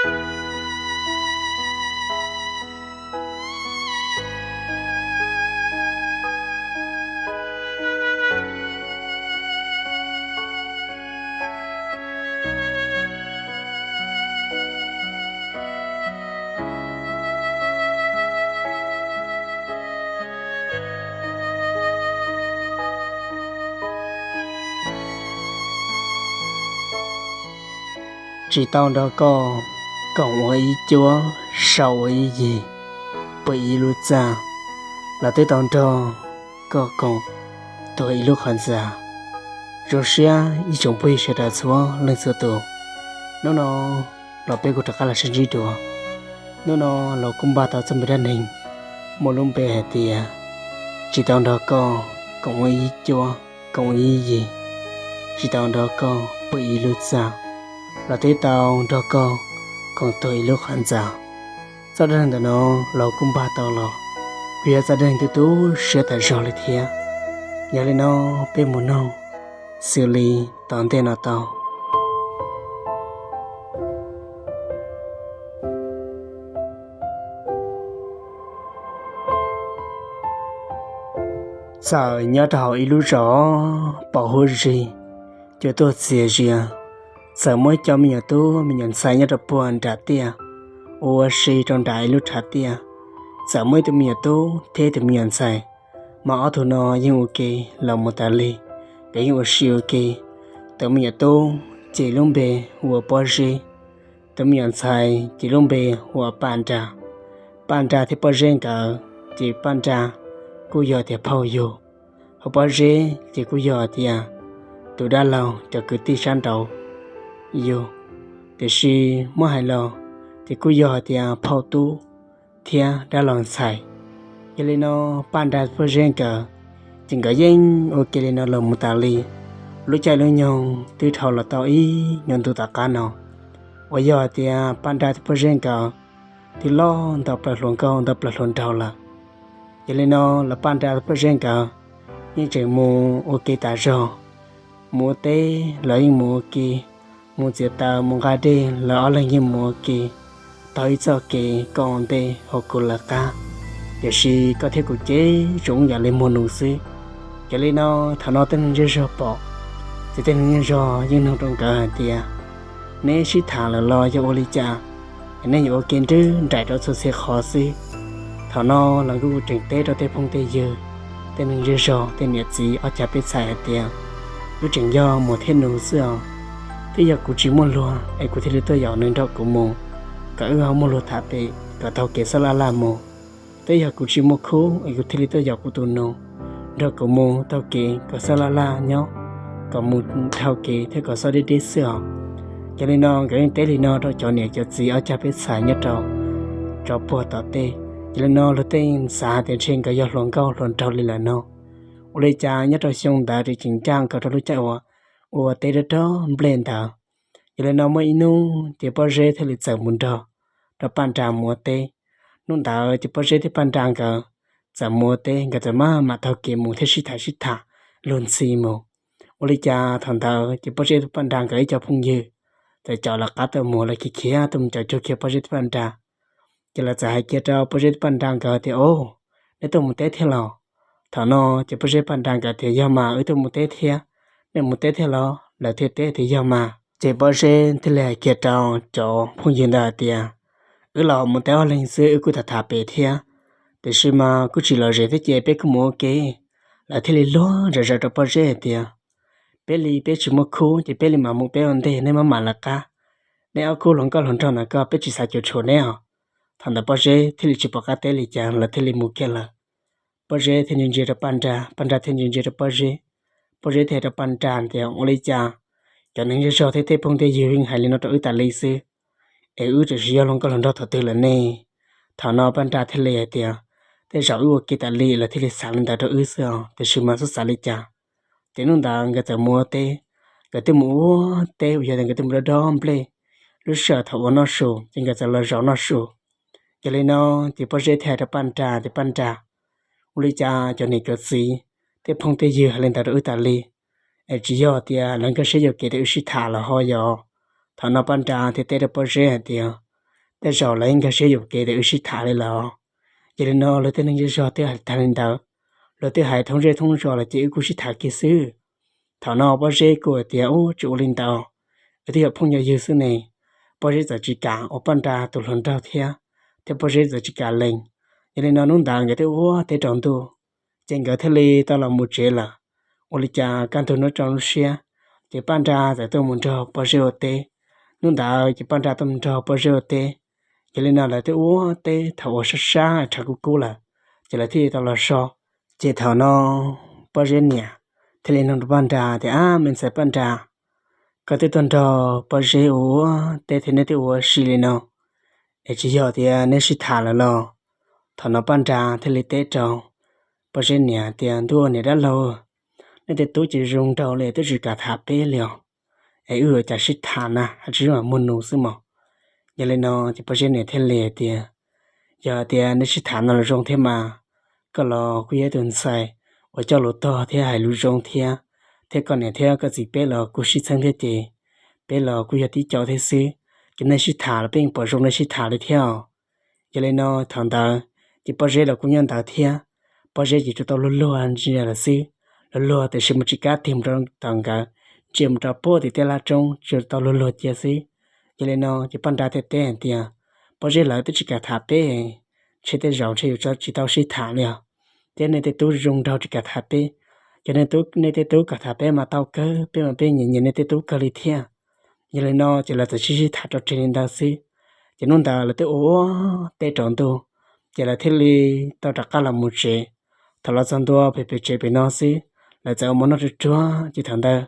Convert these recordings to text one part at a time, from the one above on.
Tsis tau nrog koj koom ua ib cuab, sau ua ib yig, pw ib lub txaj, los twb tau nrog koj koom tuag ib lub qhov ntxa. Zoo siab ib tsoom phooj ywg sawv daws txhua leej txhua tus, hnub no los peb kuj rov qab los sib ntsib dua. Hnub no los kuj npaj tau txoj me dab neeg muaj lub npe hais tias tsis tau nrog koj koom ua ib cuab, koom ua ib yig, tsis tau nrog koj pw ib lub txaj, los twb tau nrog koj koom tuag ib lub qhov ntxa. Txoj dab neeg ntawm no los kuj npaj tau los kuj yog txoj dab neeg tu tu siab tas zog li thiab. Yog li no peb mus noog xws li tom ntej no tau. Txawm nyob rau hauv ib lub zos pom huv zig, cua tuaj txias zias, txawm muaj ib co me nyuam tub me nyuam ntxhais nyob rau puag nram tiaj, ua si rau nram ib lub tshav tiaj. Txawm muaj ib tug me nyuam tub thiab ib tug me nyuam ntxhais, mas ob tug no yeej ua ke los mus tas li, nkawd yeej ua si ua ke. Tus me nyuam tub ces lub npe hu ua Pob Zeb, tus me nyuam ntxhais ces lub npe hu ua Paj Nra. Paj Nra thiab Pob Zeb nkawd ces Paj Nra kuj yog tias phauj yug, ho Pob Zeb ces kuj yog tias tus dab laug cov kwv tij sab nraud yug. Tiam sis muab hais los ces kuj yog tias phauj tub thiab dab laug ntxhais. Yog li no Paj Nra Pob Zeb nkawd ces nkawd yeej ua ke li no los mus tas li. Lub caij lub nyoog twb dhau los tau ib nyuag ntu tom qab no uas yog tias Paj Nra thiab Pob Zeb nkawd twb loj ntau plaws hluas nkauj ntau plaws hluas nraug lawm. Yog li no los Paj Nra thiab Pob Zeb nkawd yeej tseem mus ua ke tas zog, mus ua teb los yeej mus ua ke, mus txiav taws mus nqa dej los ob leeg yeej mus ua ke, taug ib txoj kev koj ua ntej ho kuv lawv qab, tiam sis koj thiab kuv ces tsuas yam li muag nus xwb. Yog li no thaum no tej neeg zej zog pom, ces tej neeg zej zog yeej nug rau nkawd hais tias, neb sib tham lawm los yog ua li cas es nej yuav ua ke nrwb nraim rau txhua txhia qhov xwb? Thaum no lawv kuj tseem teb rau tej phooj tej ywg, tej neeg zej zog tej niam txiv ob cag peb txhais hais tias, wb tseem yog muag thiab nus xwb os. Twb yog kuv tsis muaj luag es kuv thiaj li tuaj yaum nws nrog kuv mus, kom wb ho muaj luag tham pem kom taug kev xab laj laj mus. Twb yog kuv tsis muaj khub es kuv thiaj li tuaj yaum kuv tus nus nrog kuv mus taug kev kom xab laj laj nyob, kom mus dhau kev thiab kom xob deb deb xwb os. Yog li no nkawd yeej teb li no rau cov niam cov txiv ob cag peb txhais nyob rau tsov puag tom tej. Yog li no luag tej xav tias ntshe nkawd yog hluas nkauj hluas nraug li lawm no. Ua li cas nyob rau xyoo ntawd ces tseem ncaj nkaus rau lub caij uas ua teb rog rog nplej ntawd. Yog li no muaj ib hnub ces Pob Zeb thiaj li txawm mus nrog rau Paj Nra mus ua teb. Hnub ntawd ces Pob Zeb thiab Paj Nra nkawd txawm mus ua teb, nkawd txawm maj mam taug kev mus thiab sib tham sib tham luag ntxhi mus. Ua li cas thaum ntawd ces Pob Zeb thiab Paj Nra nkawd ib co phooj ywg txawm caum lawv qab tuaj mus, lawv khiav khiav tuaj mus caum cuag kiag Pob Zeb thiab Paj Nra. Ces lawv txawm hais kiag rau Pob Zeb thiab Paj Nra nkawd tias, o, neb tuaj mus teb thiab los? Thaum no ces Pob Zeb Paj Nra nkawd tias, yog mas, wb tuaj mus teb thiab. Nej mus teb thiab los? Lawv thiaj teb tias, yog mas. Ces Pob Zeb thiaj li hais kiag rau cov phooj ywg ntawd hais tias, wb los mus teb ob leeg xwb, wb kuj tham tham pem thiab, tiam sis mas kuj tsis lom zem thiab ces peb kuj mus ua ke. Lawv thiaj li luag zom zaws rau Pob Zeb hais tias, peb li peb tsis muaj khub ces peb li mam mus peb ua ntej, neb maj mam lawv qab. Neb ob khub hluas nkauj hluas nraug ntawd ko peb tsis xav cuam tshuam neb os. Thaum ntawd Pob Zeb thiaj li tsis pom qab teb li cas, lawv thiaj li mus kiag lawm. Pob Zeb thiaj ntsia ntsia rau Paj Nra, Paj Nra thiaj ntsia ntsia rau Pob Zeb. Pob Zeb thiaj hais rau Paj Nra tias, ua li cas cov neeg zej zog thiab tej phooj tej ywg yeej hais li no rau wb tas li xwb, es wb tam sim yog hluas nkauj hluas nraug thaum twg lawm ne? Thaum no Paj Nra thiaj li hais tias, tej zaum wb ua ke tas li lawv thiaj li xav li ntawd rau wb xwb os, tiam sis mas txhob xav li cas. Ces hnub ntawd nkawd txawm mus ua teb, nkawd twb mus ua teb uas yog tias nkawd twb mus dob dob nplej. Lub sij hawm thaum ua noj su ces nkawd txawm los zaum noj su. Yog li no ces Pob Zeb thiaj hais rau Paj Nra tias, Paj Nra, ua li cas cov niam cov txiv, tej phooj tej ywg hais li ntawd rau wb tas li, es tsis yog tias lawv nkag siab yuam kev tias wb sib tham los ho yog? Thaum no Paj Nra thiaj teb rau Pob Zeb hais tias, tej zaum lawv yeej nkag siab yuam kev tias wb sib tham li lawm. Yog li no lawv tej neeg zej zog twb hais tag li ntawd, lawv twb hais thoob zej thoob zos lawm ces wb kuj sib tham kiag xwb. Thaum no Pob Zeb kuj hais tias, Ub, tsis ua li ntawd, wb twb yog phooj yog ywg xwb ne. Pob Zeb txawm tsis kam ua Paj Nra tus hluas nraug thiab, thiab Pob Zeb txawm tsis kam lees. Yog li no hnub ntawd nkawd twb ua teb rau ntuj, ces nkawd thiaj li tau los mus tsev lawm. Ua li cas kaj ntug nruab rau lub siab, ces Paj Nra txawm tuaj mus nrog Pob Zeb ua teb. Hnub ntawd ces Paj Nra tuaj mus nrog Pob Zeb ua teb. Yog li no lawv twb ua teb thaum uas sab sab rhav kub kub lawm, ces lawv thiaj li tau los so. Ces thaum no Pob Zeb niam thiaj li nug rau Paj Nra tias, Ab, me ntxhais Paj Nra, koj twb tuaj nrog Pob Zeb ua teb thiab neb twb ua si li no, es tsis yog tias neb sib tham lawm los? Thaum no Paj Nra thiaj li teb rau Pob Zeb niam tias, Ntuj, niam dab laug, nej tej tub ces zoo nraug li twb tsis kam tham peb li os, es wb yuav cas sib tham na, hais tsis zoo muag nus xwb mos. Yog li no ces Pob Zeb niam thiaj li hais tias, Yog tias neb sib tham no los zoo thiab mas, koj los kuj yog ib tug ntxhais uas coj lus tog thiab hais lus zoo thiab, thiab koj niam thiab koj txiv peb los kuj sib txheeb thiab ces peb los kuj yog tib co thiab xwb, ces nej sib tham los peb yeej pom zoo nej sib tham li thiab os. Yog li no thaum ntawd ces Pob Zeb los kuj nyob ntawd thiab. Pob Zeb ces tsuas tau luag luag ntsia lawm xwb, luag luag tiam sis mas tsis kam tig mus rau tom nkawd, ntsia mus rau puag tim tej laj roob tsuas tau luag luag cia xwb. Yog li no ces Paj Nra thiaj teb hais tias, Pob Zeb, lawv twb tsis kam tham peb, ntshe tej zaum ntshe yuav tsis tau sib tham li os, thiab nej tej tub zoo nraug tsis kam tham peb. Yog nej tej tub kam tham peb mas tau kawg, peb mas peb nyiam nyiam nej tej tub kawg li thiab. Yog li no ces lawv txawm sib sib tham rau tseg li ntawd xwb. Ces hnub ntawd lawv twb ua teb rau ntuj, ces lawv thiaj li tau rov qab los mus tsev. Thaum los txog ntua pem pem tsev pem no xwb, lawv txawm ua mov noj ruag ruag, ces thaum ntawd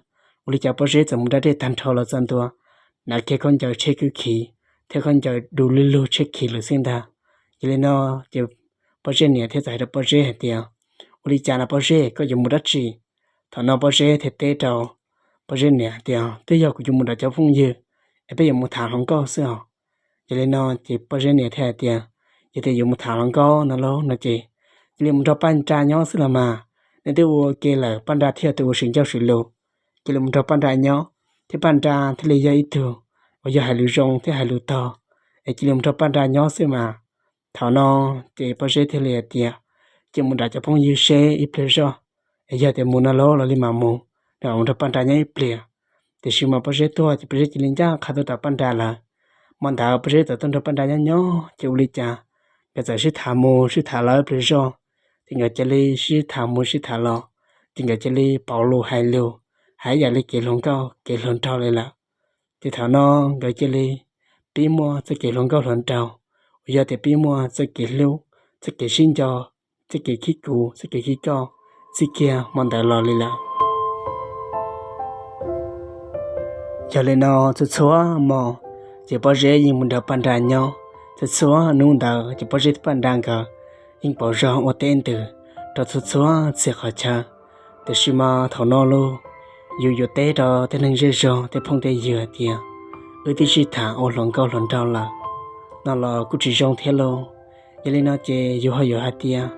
ua li cas Pob Zeb txawm mus da dej tag nrho los txog ntua, hnav kiag khaub ncaws tsheb kwb khiv thiab khaub ncaws du lug lug tsheb khiv lawm xwb ntag. Yog li no ces Pob Zeb niam thiaj txawm hais rau Pob Zeb hais tias, Ua li cas no Pob Zeb, koj yuav mus dab tsi? Thaum no Pob Zeb thiaj teb rau Pob Zeb niam tias, Twb yog kuv yuav mus nrog cov phooj ywg, es peb yuav mus tham hluas nkauj xwb os. Yog li no ces Pob Zeb niam thiaj hais tias, Yog tias yuav mus tham hluas nkauj no lauj no ces cia li mus nrog Paj Nra nyob xwb los mas. Nej twb ua ke lawm, Paj Nra thiaj yog tus uas sim ncauj sim lus. Cia li mus nrog Paj Nra nyob, thiab Paj Nra thiaj li yog ib tug uas yog hais lus zoo thiab hais lus tog, es cia li mus nrog Paj Nra nyob xwb mas. Thaum no ces Pob Zeb thiaj li hais tias, Cia mus nrog cov phooj ywg seb ib pliag zoj, es yog tias mus no lauj los li mas mus, mus nrog Paj Nra nyob ib pliag. Tiam sis mas Pob Zeb tuag ces Pob Zeb cia li ncaj qha tuaj tom Paj Nra lawm. Hmo ntawd Pob Zeb txawm tuaj nrog Paj Nra nyob nyob ces ua li cas nkawd txawm sib tham mus sib tham los ib pliag zoj, ces nkawd cia li sib tham mus sib tham los, ces nkawd cia li pauv lus hais lus, hais ib yam li kev hluas nkauj kev hluas nraug li lawm. Ces thaum no nkawd cia li pib muaj txoj kev hluas nkauj hluas nraug, uas yog tias pib muaj txoj kev hlub, txoj kev sib nco, txoj kev khib kuv, txoj kev khib koj txij kiag hmo ntawd los li lawm. Yog li no txhua txhua hmo ces Pob Zeb yeej mus nrog Paj Nra nyob. Txhua txhua hnub ntawd ces Pob Zeb thiab Paj Nra nkawd yeej pauv zog ua teb ntws rau txhua txhua txhia qhov chaw. Tiam sis mas thaum no los yus yuav teb rau tej neeg zej zog tej phooj tej ywg hais tias wb twb sib tham ua hluas nkauj hluas nraug lawm no los kuj tsis zoo thiab lauj. Yog li no ces yus ho yuav hais tias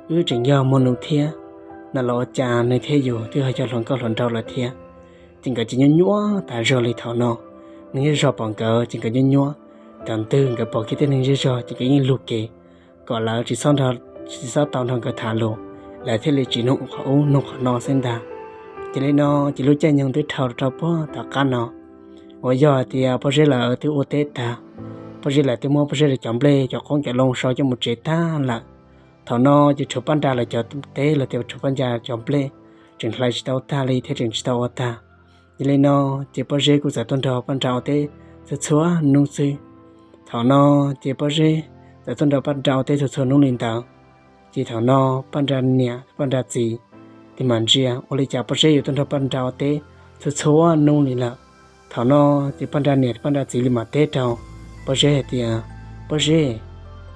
wb tseem yog muaj nus thiab no los ua cas nws thiab yus twb ho yog hluas nkauj hluas nraug lawm thiab. Ces nkawd cia nyuaj nyuaj tas zog li thaum no. Neeg zej zog pom nkawd ces nkawd nyuaj nyuaj. Thaum twg nkawd pom kiag tej neeg zej zog ces nkawd yeej lug kev kom lawv tsis txhob tau nrog nkawd tham lus, lawv thiaj li tsis nug qhov ub nug qhov no xwb ntag. Ces li no ces lub caij nyoog twb dhau rau puag tom qab no uas yog hais tias Pob Zeb lawv twb ua teb tag, Pob Zeb lawv twb muab Pob Zeb lawv cov nplej cov qoob cov loo sau coj mus tsev tag lawm. Thaum no ces tshuav Paj Nra lawv cov teb los tias tshuav Paj Nra cov nplej tseem hlais tsis tau tag li thiab tseem tsis tau ua tag. Yog li no ces Pob Zeb kuj txawm tuaj nrog Paj Nra ua teb txhua txhua hnub xwb. Thaum no ces Pob Zeb txawm tuaj nrog Paj Nra ua teb txhua txhua hnub li ntawd. Ces thaum no Paj Nra niam Paj Nra txiv li mam ntsia ua li cas Pob Zeb yuav tuaj nrog Paj Nra ua teb txhua txhua hnub li lawm. Thaum no ces Paj Nra niam Paj Nra txiv li mam teb rau Pob Zeb hais tias, Pob Zeb,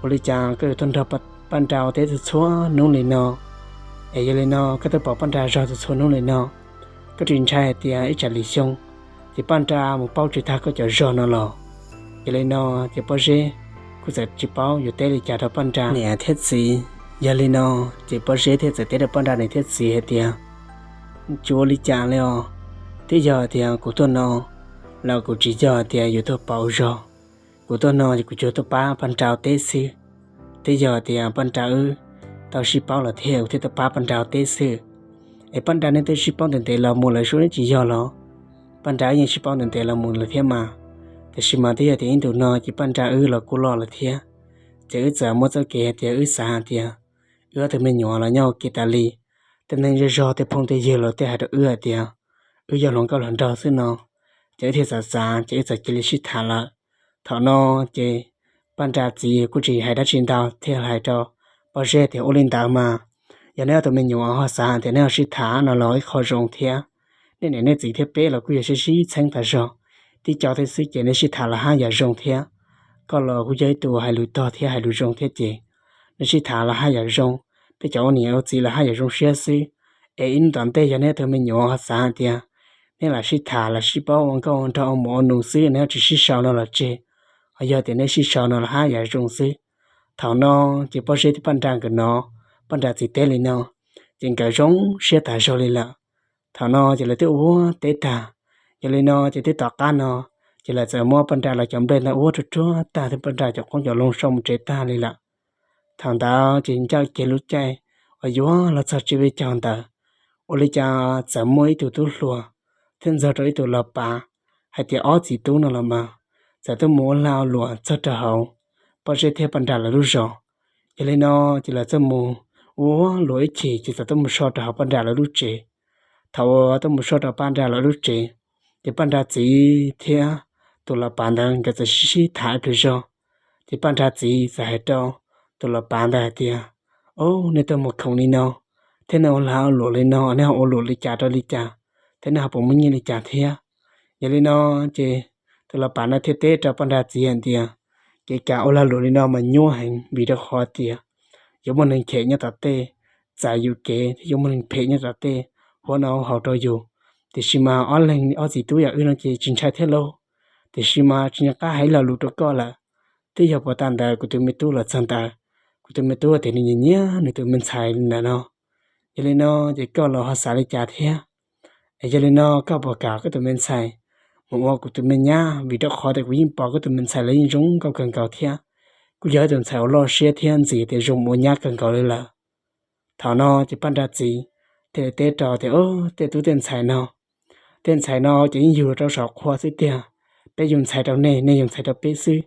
ua li cas koj yuav tuaj nrog Paj Nra ua teb txhua txhua hnub li no? Es yog li no koj twb pom Paj Nra zog txhua txhua hnub li no, koj tsis ntshai hais tias ib tsam lwm xyoo ces Paj Nra mus paub tsis tag koj cov zog no los? Yog li no ces Pob Zeb kuj txawm tsis paub yuav teb li cas rau Paj Nra niam thiab txiv. Yog li no ces Pob Zeb thiaj txawm teb rau Paj Nra niam thiab txiv hais tias, Tsis ua li cas li os, twb yog tias kuv tuaj no los kuv tsis yog tias yuav tuaj pauv zog, Kuv tuaj no ces kuv tsuas tuaj pab Paj Nra teb xwb. Twb yog tias Paj Nra wb tau sib paub lawm thiab kuv thiaj tuaj pab Paj Nra teb xwb. Es Paj Nra neb twb sib paub ntev ntev los mus lawm sub, neb tsis yog los? Paj Nra wb yeej sib paub ntev ntev los mus lawm thiab mas. Tiam sis mas twb yog tias ib ntus no ces Paj Nra wb los kuj loj lawm thiab, ces wb txawm muab txoj kev hais tias wb xav hais tias wb ob tug me nyuam los nyob ua ke tas li, tej neeg zej zog tej phooj tej ywg los tej hais rau wb hais tias wb yog hluas nkauj hluas nraug xwb no, ces wb thiaj xav xav ces wb txawm cia li sib tham lawm. Thaum no ces Paj Nra txiv kuj tsis hais dab tsi ntau thiaj hais rau Pob Zeb tias ua li ntawd mas, yog neb ob tug me nyuam ho xav hais tias neb ho sib tham no los ib qho zoo thiab. Nej niam nej txiv thiab peb los kuj yog sib sib txheeb tas zog, tib co thiab xwb ces neb sib tham los haj yam zoo thiab. Koj los kuj yog ib tug hais lus tog thiab hais lus zoo thiab ces neb sib tham los haj yam zoo, peb cov ua niam ua txiv los haj yam zoo siab xwb. Es ib hnub tom ntej yog neb ob tug me nyuam ho xav hais tias neb lam sib tham los sib paub ua nkauj ua nraug ua mus ua nus xwb, neb ho tsis sib sau no los tseg, ho yog tias neb sib sau no los haj yam zoo xwb. Thaum no ces Pob Zeb thiab Paj Nra nkawd hnov Paj Nra txiv teb li no, ces nkawd zoo siab tas zog li lawm. Thaum no ces lawv twb ua teb tag, yog li no ces twb tom qab no ces lawv txawm muab Paj Nra lawv cov nplej ntawd ua ruag ruag tag thiab Paj Nra cov qoob cov loo sau mus tsev tag li lawm. Thaum ntawd ces ncaj kiag lub caij uas yuav los txog tsiab peb caug ntawd, ua li cas txawm muaj ib tug tub hluas thiab ntxog rau ib tug los pav, hais tias ob txiv tub no los mas txawm tuaj mus ua lag ua luam txog rau hauv Pob Zeb thiab Paj Nra lawv lub zos. Yog li no ces lawv txawm mus ua luam ib chim ces txawm tuaj mus so rau hauv Paj Nra lawv lub tsev. Thaum uas tuaj mus so rau Paj Nra lawv lub tsev, ces Paj Nra txiv thiab tus los pav ntawd nkawd txawm sib sib tham ib pliag zog. Ces Paj Nra txiv txawm hais rau tus los pav ntawd hais tias, Ob, nej tuaj mus khoom li no thiab nej ua lag ua luam li no, nej ho ua luam li cas rau li cas, thiab nej ho puas muaj nyiaj li cas thiab? Yog li no ces tus los pav no thiaj teb rau Paj Nra txiv hais tias, Kev ua lag luam li no mas nyuaj heev vim rau qhov tias yuav muaj neeg phem nyob tom tej txais yus kev thiab yuav muaj neeg phem nyob tom tej hu ua noj hu ua haus rau yus. Tiam sis mas ob leeg ob txiv tub yam wb no ces tsis ntshai thiab lauj. Tiam sis mas tsis nco qab hais ib lo lus rau koj lawm. Twb yog puag ta ntawd kuv tus me tub los txog ntawd, kuv tus me tub tias nws nyiam nyiam nws tus me ntxhais li ntawm no. Yog li no ces koj los ho xav li cas thiab? Es yog li no koj puas kam koj tus me ntxhais mus ua kuv tus me nyab? Vim rau qhov tias kuv yeej pom koj tus me ntxhais los yeej zoo nkauj kawg nkaus thiab, kuj yog ib tus ntxhais uas loj siab thiab ntxim tias zoo mus ua nyab kawg nkaus li lawm. Thaum no ces Paj Nra txiv thiaj li teb rau tias, Ob, tej tub tej ntxhais no, tej ntxhais no ces yeej yug rau saum qhua xwb tiag. Peb yug ntxhais rau nej, nej yug ntxhais rau peb xwb,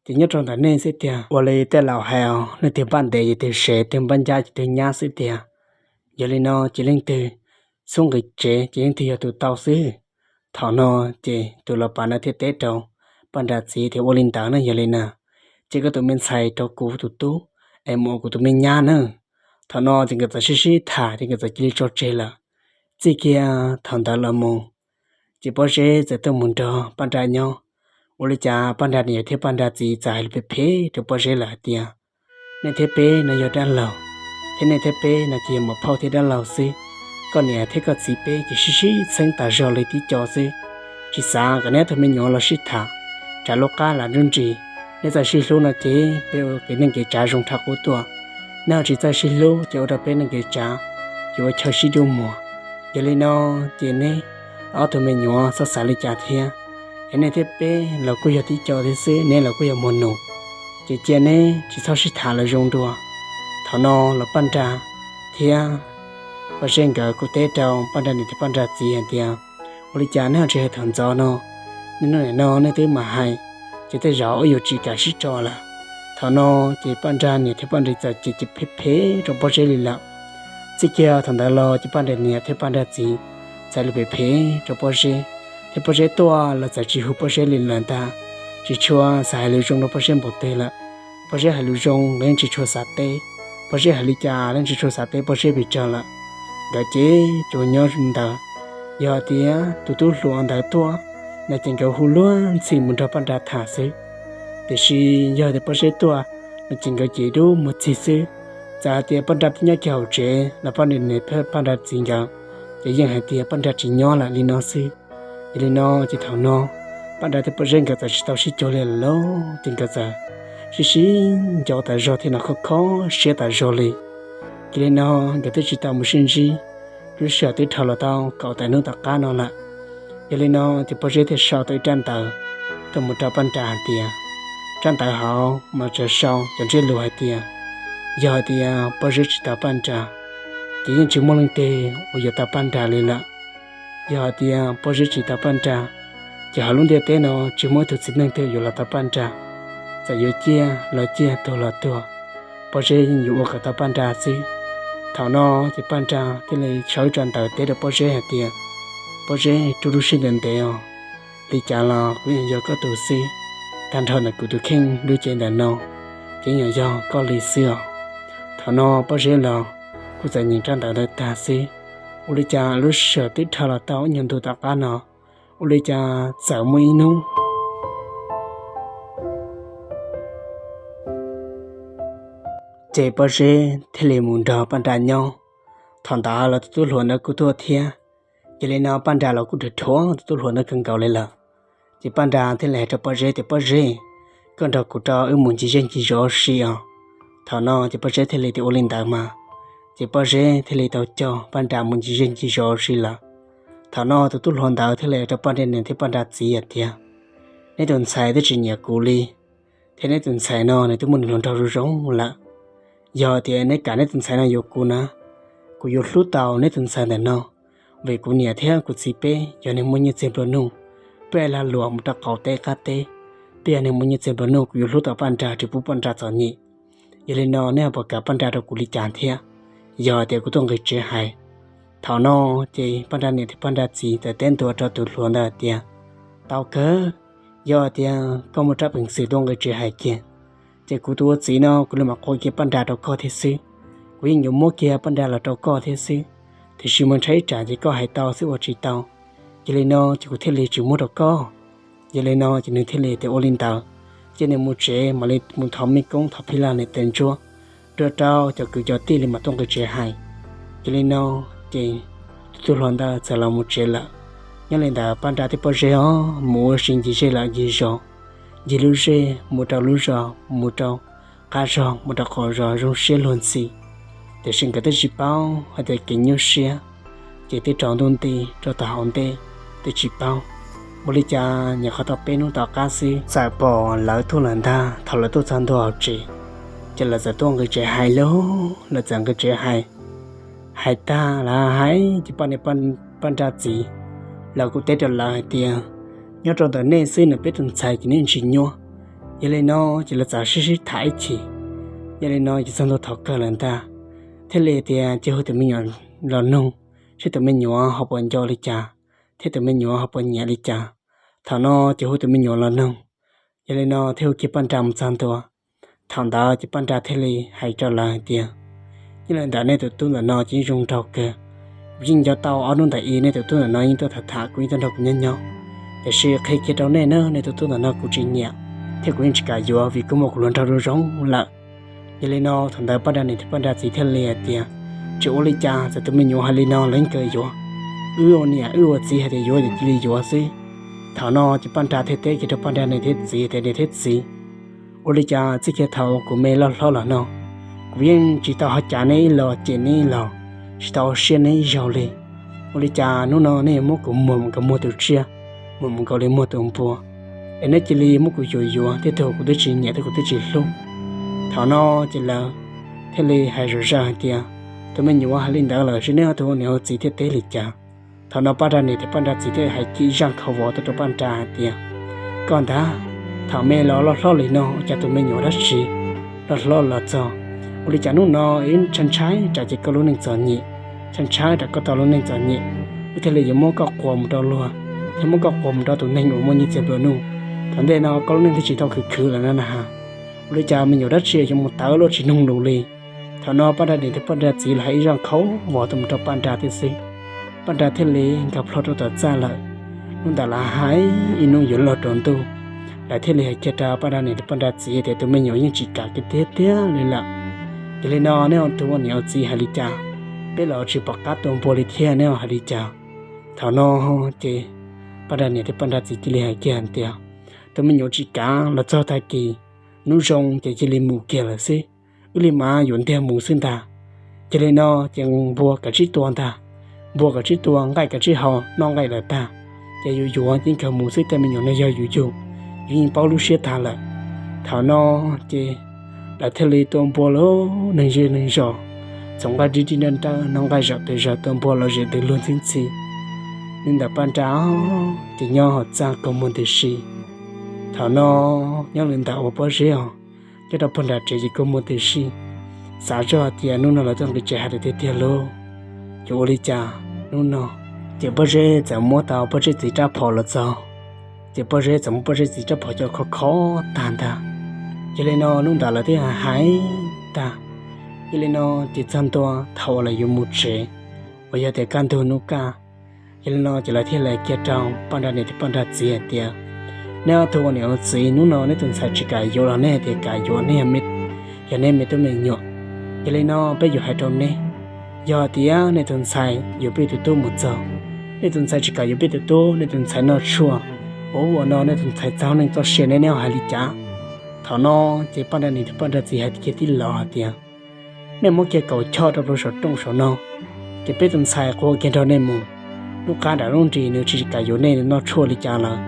ces nyob rau ntawm nej xwb tiag. Ua li tej laus hais os, leej twg npaj ntev ces twg sev, twg npaj ncab ces twg nyab xwb tiag. Yog li no ces leej twg xub nqis tsev ces leej twg yog tus tau xwb. Thaum no ces tus los pav no thiaj teb rau Paj Nra txiv tias, Ua li ntawd na, yog li na, ces koj tus me ntxhais rau kuv tus tub es mus ua kuv tus me nyab na. Thaum no ces nkawd txawm sib sib tham ces nkawd txawm cia li tso tseg lawm. Txij kiag thaum ntawd los mus, ces Pob Zeb txawm tuaj mus nrog Paj Nra nyob. Ua li cas Paj Nra niam thiab Paj Nra txiv txawm hais lus phem phem rau Pob Zeb lawm hais tias, Nej thiab peb no yog dab laug, thiab nej thiab peb no ces yog muam phauj thiab dab laug xwb. Koj niam thiab koj txiv peb ces sib sib txheeb tas zog li tib co xwb. Tsis xav kom neb ob tug me nyuam los sib tham, tsam lub qab lam nruj nris. Neb txawj sib hlub no ces peb ua kev neej kev tsav zoo rhab qub tuaj. Neb ho tsis txawj sib hlub ces ua rau peb neej kev tsav yuav ua chaw sib dub muag. Yog li no ces neb ob tug me nyuam txhob xav li cas thiab. Es nej thiab peb los kuj yog tib co thiab xwb, neb los kuj yog muag nus, ces cia neb tsis txhob sib tham los zoo dua. Thaum no los Paj Nra thiab Paj Zeb nkawd kuj teb rau Paj Nra niam thiab Paj Nra txiv hais tias, Ua li cas neb ho tsis hais thaum ntxov no? Niaj hnub nim no nej twb mam hais, ces tej zaum wb yuav tsis kam sib tso lawm. Thaum no ces Paj Nra niam thiab Paj Nra txiv txawm cem cem phem phem rau Pob Zeb li lawm. Txij kiag thaum ntawd los ces Paj Nra niam thiab Paj Nra txiv txawm hais lus phem phem rau Pob Zeb, thiab Pob Zeb tuaj los txawm tsis hu Pob Zeb li lawm ntag. Tsis tshua xav hais lus zoo rau Pob Zeb npaum twg lawm. Pob Zeb hais lus zoo los yeej tsis tshua xav teb, Pob Zeb hais li cas los yeej tsis tshua xav teb Pob Zeb pes tsawg lawm. Nkawd ces tsuas nyob ntawd, yog tias tus tub hluas ntawd tuaj no ces nkawd hu luag ntxhi mus nrog Paj Nra tham xwb. Tiam sis yog tias Pob Zeb tuaj no ces nkawd ces dub muag txig xwb. Txawm hais tias Paj Nra twb nyob kiag hauv tsev los Paj Nra niam thiab Paj Nra txiv nkawd ces yeej hais tias Paj Nra tsis nyob lawm li no xwb. Yog li no ces thaum no Paj Nra thiab Pob Zeb nkawd txawm tsis tau sib cuag li lawm lauj, ces nkawd txawm sib sib nco tas zog thiab no khob khob siab tas zog li. Ces li no nkawd twb tsis tau mus sib ntsib, lub sij hawm twb dhau los tau kaum tawm hnub tom qab no lawm. Yog li no ces Pob Zeb thiaj sau tau ib rab ntawv tuaj mus rau Paj Nra hais tias, rab ntawv hauv mas tsuas sau cov ntsiab lus hais tias yog hais tias Pob Zeb tsis tau Paj Nra, ces yeej tsis muaj leej twg uas yuav tau Paj Nra li lawm. Yog hais tias Pob Zeb tsis tau Paj Nra, ces hauv lub ntiaj teb no tsis muaj ib tug txiv neej twg yuav los tau Paj Nra. Txawm yuav ciaj los ciaj, tuag los tuag, Pob Zeb yeej yuav ua kom tau Paj Nra xwb. Thaum no ces Paj Nra thiaj li sau ib tso ntawv teb rau Pob Zeb hais tias, Pob Zeb, rub lub siab ntev ntev os, li cas los kuv yeej yog koj tus xwb. Tag nrho ntawm kuv tus kheej lub cev ntawm no ces yeej yog koj li xwb os. Thaum no Pob Zeb los kuj txawm nyeem rab ntawv ntawd tag xwb, ua li cas lub sij hawm twb dhau los tau ib nyuag ntu tom qab no, ua li cas txawm muaj ib hnub ces Pob Zeb thiaj li mus nrog Paj Nra nyob. Thaum ntawd los tus tub hluas ntawd kuj tuaj thiab. Yog li no Paj Nra los kuj dhuav dhuav tus tub hluas ntawd kawg nkaus li lawm. Ces Paj Nra thiaj li hais rau Pob Zeb tias, Pob Zeb, koj nrog kuv rau wb mus ncig zej ncig zos ua si os. Thaum no ces Pob Zeb thiaj li tias ua li ntawd mas. Ces Pob Zeb thiaj li tau coj Paj Nra mus ncig zej ncig zos ua si lawm. Thaum no tus tub hluas ntawd thiaj li hais rau Paj Nra niam thiab Paj Nra txiv hais tias, Neb tus ntxhais twb tsis nyiam kuv li, thiab neb tus ntxhais no nws twb muaj nws hluas nraug zoo zoo lawm. Yog tias neb kam neb tus ntxhais no yuav kuv na, kuv yuav hlub tau neb tus ntxhais ntawm no, vim kuv niam thiab kuv txiv peb yog neeg muaj nyiaj txiag nplua nuj, peb lag luam mus rau qaum teb qab teb, peb yog neeg muaj nyiaj txiag nplua nuj, kuv yuav hlub tau Paj Nra, tsis pub Paj Nra txom nyem. Yog li no neb ho puas kam Paj Nra rau kuv li cas thiab? Yog tias kuv tuaj nqis tsev hais. Thaum no ces Paj Nra niam thiab Paj Nra txiv txawm teb ntua rau tus hluas ntawd hais tias, Tau kawg, yog tias koj muaj rab peev xwm tuaj nqis tsev hais kiag, ces kuv tus ua txiv no kuv li mam qhuas kiag Paj Nra rau koj thiab xwb. Kuv yeej yuav muab kiag Paj Nra los rau koj thiab xwb, tiam sis mas ntshai ib tsam ces koj hais tau xwb ua tsis tau. Yog li no ces kuv thiaj li tsis muab rau koj. Yog li no ces nws thiaj li tias ua li ntawd, ces nws mus tsev mam li mus thov mej koob thov phij laj niam tais ntsuab, rau rau cov kwv cov tij li mam tuaj nqis tsev hais. Yog li no ces tus tub hluas ntawd txawm los mus tsev lawm. Nyob li ntawd Paj Nra thiab Pob Zeb os mus ua si ncig zej los ncig zos, ncig lub zej mus rau lub zos, mus rau qab zos mus rau qaum zos zoo siab luag ntxhi. Tiam sis nkawd twb tsis paub hais tias kev nyuaj siab ces twb rau ntuj nti rau tom hauv ntej, twb tsis paub. Ua li cas nyuam qhuav tau peb hnub tom qab xwb txawm pom lawv tuaj lawm ntag. Thaum lawv tuaj txog ntua hauv tsev, ces lawv txawm tuaj nqis tsev hais lauj, lawv txawm nqis tsev hais. Hais tag lawv hais ces Paj Nra txiv lawv kuj teb rau lawv hais tias, Nyob rau ntawm nej xwb nws peb tus ntxhais ces neb tsis nyuaj. Yog li no ces lawv txawm sib sib tham ib chim. Yog li no ces txog ntua thaum kawg lawm ntag, thiaj li tias cia hu tus me nyuam los noog, seb tus me nyuam ho puas nco li cas, thiab tus me nyuam ho puas nyiam li cas. Thaum no ces hu tus me nyuam los noog. Yog li no thiaj hu kiag Paj Nra mus txog ntua. Thaum ntawd ces Paj Nra thiaj li hais rau lawv hais tias, Nyob li ntawm nej tus tub ntawm no ces yeej zoo nraug kawg. Kuv yeej nco tau ob hnub ntawm i nej tus tub ntawm no yeej tuaj tham tham kuv, yeej tuaj nrog kuv nyob nyob. Tiam sis qhia kiag rau nej na, nej tus tub ntawm no kuv tsis nyiam, thiab kuv yeej tsis kam yuav vim kuv muaj kuv hluas nraug zoo zoo lawm. Yog li no thaum ntawd Paj Nra niam thiab Paj Nra txiv thiaj li hais tias, Tsis ua li cas, txawm tus me nyuam hais li no lawv yeej kawg yuav. Wb ua niam wb ua txiv hais tias yuav ces cia li yuav xwb. Thaum no ces Paj Nra thiaj teb kiag rau Paj Nra niam thiab txiv tias, Niam thiab txiv, ua li cas txij kiag thaum kuv me loj hlob los no, kuv yeej tsis tau ho cav neb ib los cem neb ib los, tsis tau ua siab neb ib zaug li. Ua li cas hnub no nej yuav muab kuv muag mus nkaus muag tus tsiaj, muag mus nkaus li muag tus npua, es neb cia li muab kuv yuav yuav thiab tug kuv twb tsis nyiam thiab kuv twb tsis hlub? Thaum no ces lawv thiaj li hais zom zaws hais tias, Tus me nyuam hais li ntawd lawm, seb neb ob tug ua niam ua txiv thiaj teb li cas? Thaum no Paj Nra niam thiab Paj Nra txiv thiaj hais kiag ib zaj nkhaus vos tuaj rau Paj Nra hais tias, Koj ntag, thaum me los loj hlob li no ua cas tus me nyuam dab tsi loj hlob los txog, ua li cas hnub no wb ntshai ntshai tsam ces koj lub neej txom nyem, ntshai ntshai tsam koj tau lub neej txom nyem, wb thiaj li yuav muab koj quas mus rau luag, thiab muab koj quas mus rau tus neeg uas muaj nyiaj txiag nplua nuj. Thaum ntej no koj lub neej thiaj tsis tau khwv khwv lawm na na ha. Ua li cas me nyuam dab tsi yuav mus tawv luaj tsis noog lus li? Thaum no Paj Nra niam thiab Paj Nra txiv los hais ib zaj nkhaus vos tuaj mus rau Paj Nra thiab xwb. Paj Nra thiaj li nkag plho rau tom txaj lawm. Hnub ntawd lawv hais ib hnub yuav luag rau ntuj, lawv thiaj li hais kiag rau Paj Nra niam thiab Paj Nra txiv tias, Tus me nyuam yeej tsis kam kiag tiag tiag li lawm. Yog li no neb ob tug ua niam ua txiv hais li cas? Peb los tsis pom qab tua npua li thiab neb hais li cas? Thaum no ces Paj Nra niam thiab Paj Nra txiv cia li hais kiag tias, Tus me nyuam tsis kam los txog tag kis, hnub zoo ces cia li mus kiag lawm xwb. Wb li mas yuav ntiag mus xwb ntag. Yog li no ces npua kav tsij tua ntag, npua kav tsij tua, nqaij kav tsij haus, noj nqaij lawm tag, ces yuav yuav ces kawg mus xwb, tej me nyuam no yog yus yug, yus yeej paub lub siab tag lawm. Thaum no ces lawv thiaj li tua npua lawm, neeg zej neeg zos txhoov nqaij dib dib nrawj nrawj, noj nqaij zaum tes zaum, tua npua los zem tes luag ntxhib ntxhi. Li ntawd Paj Nra ces nyob hauv txaj kua muag tib si. Thaum no nyob li ntawd uas Pob Zeb os, nyob rau puag nram tsev ces kua muag tib si, xav zoj tias hnub no lawv tuaj nqis tsev hais tiag tiag lauj, yuav ua li cas hnub no. Ces Pob Zeb txawm muab tau Pob Zeb txiv rab phom los txog, ces Pob Zeb txawm muab Pob Zeb txiv rab phom coj khov khov tag ntag. Yog li no hnub ntawd lawv twb hais tag. Yog li no ces txog ntua thaum uas lawv yuav mus tsev, uas yog tias kaj ntug hnub kaj, yog li no ces lawv thiaj li hais kiag rau Paj Nra niam thiab Paj Nra txiv hais tias, neb ob tug ua niam ua txiv, hnub no neb tus ntxhais tsis kam yuav los nej hais tias kam yuav, nej yog neb me tub me nyuam. Yog li no peb yuav hais rau neb, yog tias nej tus ntxhais yuav peb tus tub mus txog, nej tus ntxhais tsis kam yuav peb tus tub, nej tus ntxhais noj tshuaj ua ub ua no, nej tus ntxhais txog neej txoj sia, neb neb hais li cas? Thaum no ces Paj Nra niam thiab Paj Nra txiv hais kiag tib los hais tias, nej muab kiag kaum choj rau saum rooj saum no, ces peb tus ntxhais qhuav kiag nrog nej mus, lub qab nram lub nrig nws tsis kam yuav nej, nws noj tshuaj li cas lawm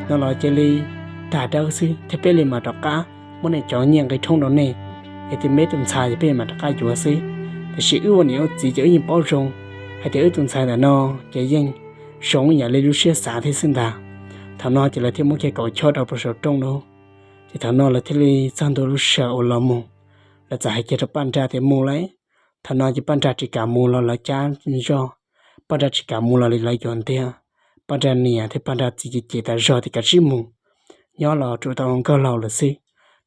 no los cia li tag dawb xwb thiab peb li mam rov qab muab nej cov nyiaj nqi rhoob rau nej, es tias peb tus ntxhais ces peb mam rov qab yuav xwb. Tiam sis wb ua niam ua txiv ces wb yeej paub zoo hais tias wb tus ntxhais ntawm no ces yeej zoo ib yam li lub siab xav thiab xwb ntag. Thaum no ces lawv thiaj muab kiag kaum choj rau saum rooj no. Ces thaum no lawv thiaj li txog ntua lub sij hawm uas los mus, lawv txawm hais kiag rau Paj Nra tias mus lawm. Thaum no ces Paj Nra tsis kam mus los lawv cab zog, Paj Nra tsis kam mus los li lawv yuav ntiag, Paj Nra niam thiab Paj Nra txiv ces cem tas zog tias kav tsij mus, nyob los tsuas tau nkauj laus lawm xwb.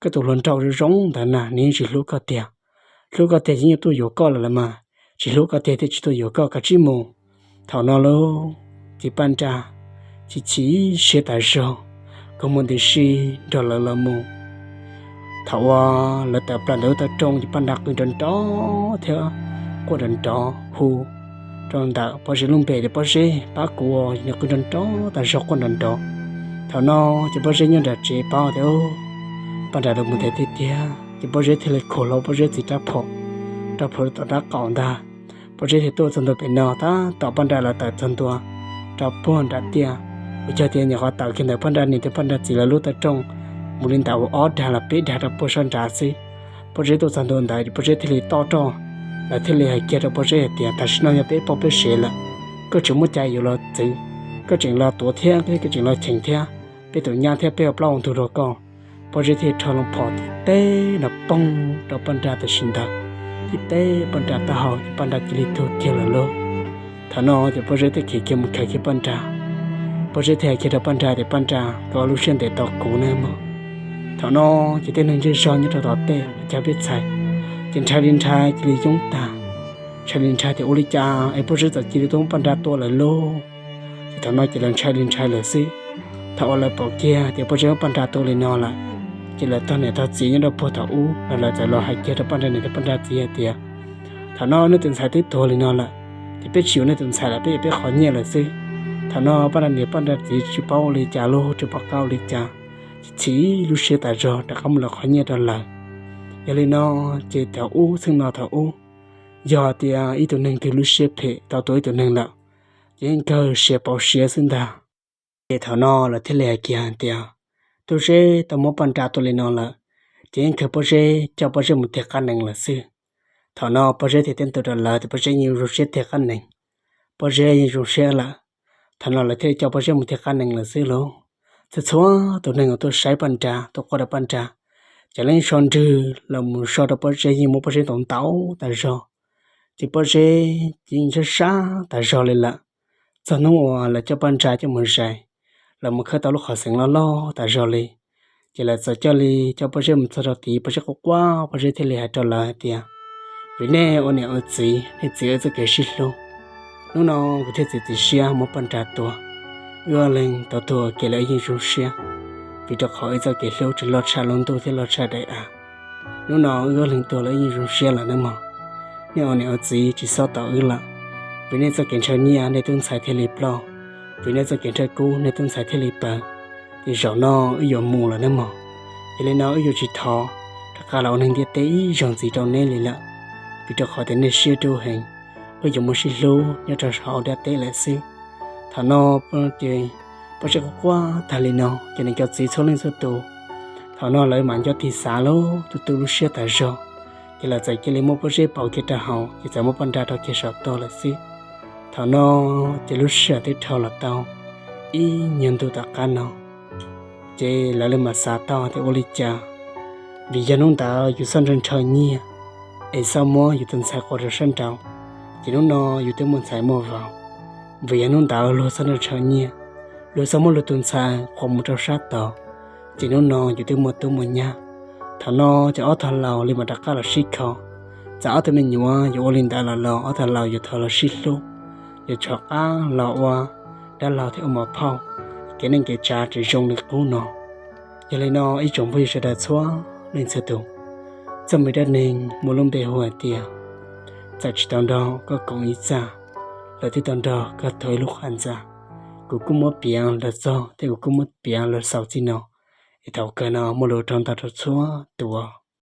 Koj tus hluas nraug zoo zoo ntawd na nws yeej tsis hlub koj tiag, hlub koj tiag ces yeej tuaj yuav koj lawm los mas, tsis hlub koj tiag thiaj tsis tuaj yuav koj, kav tsij mus. Thaum no lauj, ces Paj Nra chim chim siab tas zog, kua muag tib si nrog lawv los mus. Thaum uas lawv tawm plaws ntawm lub taw rooj ces Paj Nra qw nrov nrov thiab quaj nrov nrov hu rau ntawm Pob Zeb lub npe tias, Pob Zeb, pab kuv, nws qw nrov nrov tas zog quaj nrov nrov. Thaum no ces Pob Zeb nyob nram tsev paub tias Paj Nra los mus ntev tiag tiag, ces Pob Zeb thiaj li khuam hlo Pob Zeb txiv rab phom, rab phom tom rab qaum ntag. Pob Zeb thiaj tuaj txog ntua pem no tab tom Paj Nra lawv tawm txog ntua rau puag nram tiaj, uas yog tias nyuam qhuav tawm kiag ntawm Paj Nra niam thiab Paj Nra txiv lawv lub taw rooj mus li ntawm uas ob dag los peb dag rau puag sab nrad xwb. Pob Zeb tuaj txog ntua ntawd Pob Zeb thiaj li toj roj, lawv thiaj li hais kiag rau Pob Zeb hais tias, tam sim no yog peb poj peb sev lawm, koj tseem muaj cai yuav los txwv, koj tseem los tuav thiab koj tseem los cheem thiab peb tus nyab thiab peb ua plaub ua ntug rau koj. Pob Zeb thiaj rho loo phom tib teb no poob rau Paj Nra tam sim ntawd, tib teb Paj Nra taub hau, Paj Nra cia li tuag kiag lawm lauj. Thaum no ces Pob Zeb thiaj khiav kiag mus khaws kiag Paj Nra. Pob Zeb thiaj hais kiag rau Paj Nra tias, Paj Nra, koj ua lub siab ntev tau kuv nawb mog. Thaum no ces tej neeg zej zog nyob rau tom tej cov peb txhais ces ntshai li ntshai cia li yoob tag, ntshai li ntshai tias ua li cas es Pob Zeb txawm cia li tuaj muab Paj Nra tua lawm lauj. Ces thaum no ces lawv ntshai li ntshai lawm xwb. Thaum uas lawv pom kiag tias Pob Zeb muab Paj Nra tua li no lawm, ces lawv tog niam tog txiv nyob rau puag thaum ub los lawv txawm los hais kiag rau Paj Nra niam thiab Paj Nra txiv hais tias, thaum no nej tus ntxhais twb tuag li no lawm, ces peb tsis yuav nej tus ntxhais lawm, peb yuav peb qhov nyiaj lawm xwb. Thaum no Paj Nra niam Paj Nra txiv tsis paub ua li cas lauj, tsis pom qab ua li cas, tsis txhim lub siab tas zog rov qab muab lawv qhov nyiaj rau lawv. Yog li no ces thaum ub txheej no thaum ub, yog tias ib tug neeg twg lub siab phem tau tua ib tug neeg lawm, ces yeej kawg siav pauv siav xwb ntag. Ces thaum no lawv thiaj li hais kiag hais tias, Pob Zeb tau muab Paj Nra tua li no lawm, ces yeej kawg Pob Zeb coj Pob Zeb mus tiag qab nees lawm xwb. Thaum no Pob Zeb thiaj teb ntua rau lawv tias Pob Zeb yeej zoo siab tiag qab nees, Pob Zeb yeej zoo siab lawm. Thaum no lawv thiaj li coj Pob Zeb mus tiag qab nees lawm xwb lauj. Txhua txhua tus neeg uas tuaj saib Paj Nra, tuaj quaj rau Paj Nra, ces lawv yeej so nrwg los mus so rau Pob Zeb, yeej muab Pob Zeb ntaus ntaus tas zog. Ces Pob Zeb ces yeej sab sab tas zog li lawm. Txog hnub uas lawv coj Paj Nra coj mus zais, lawv mus khawb tau lub qhov xeev loj loj tas zog li, ces lawv txawm coj li coj Pob Zeb mus txog rau tid, Pob Zeb quaj quaj, Pob Zeb thiaj li hais rau lawv hais tias, Vim nej ua niam ua txiv, nej txwv wb txoj kev sib hlub, hnub no kuv thiaj txiav txim siab muab Paj Nra tua. Wb ob leeg tau tuag ua ke los wb yeej zoo siab, vim rau qhov wb txoj kev hlub tseem loj tshaj lub ntuj thiab loj tshaj daim av. Hnub no wb ob leeg tuag los wb yeej zoo siab lawm nawb mog. Nej ua niam ua txiv tsis txhob tos wb lawm, vim nej txoj kev ntshaw nyiaj nej tub ntxhais thiaj li ploj, vim nej txoj kev ntshaw kub nej tub ntxhais thiaj li pawg. Ces zaum no wb yuav mus lawm nawb mog. Yog li no wb yuav tsis thov rov qab los ua neeg ntiaj teb ib zaug ntxiv rau neb li lawm, vim rau qhov tias nej siab dub heev, wb yuav muaj sib hlub nyob rau saum ntiaj teb lawm xwb. Thaum no ces Pob Zeb quaj quaj tag li no ces nws cov txiv txhua leej txhua tus, Thaum no lawv mam nco tig xav lub tus tub lub siab tas zog, ces lawv txawm cia li muab pob zeb pauv kiag rau hauv, ces txawm muab pob nra rau kiag saum toj lawm xwb. Thaum no ces lub sij hawm twb dhau los tau ib nyuag ntu tom qab no, ces lawv li mam xav tau tias ua li cas, vim yog hnub ntawd yus xoj ntshaw ntshaw nyiaj es xoj muab yus tus ntxhais quas rau sab nraud, ces hnub no yus twb muaj ntxhais muaj vauv. Vim yog hnub ntawd luag xoj ntshaw ntshaw nyiaj, luag xoj muab luag tus ntxhais quas mus rau sab tod, ces hnub no yus twb muaj tub muaj nyab. Thaum no ces ob tog laus li mam rov qab los sib kho. Txawm ob tug me nyuam yuav ua li ntawd los los ob tog laus yuav thov los sib hlub, yuav rov qab los ua dab laug thiab ua mos phauj, kev neej kev tsav tsis zoo li qub no. Yog li no ib tsoom phooj ywg sawv daws txhua leej txhua tus, txoj me dab neeg muaj lub npe hu hais tias txawm tsis tau nrog koj koom ib txaj, lawv twb tau nrog koj tuav ib lub qhov ntxa. Kuv kuj muab piav los txog thiab kuv kuj muab piav los xaus txij no, es thaum kawg no muaj lus rau ntau rau txhua tus.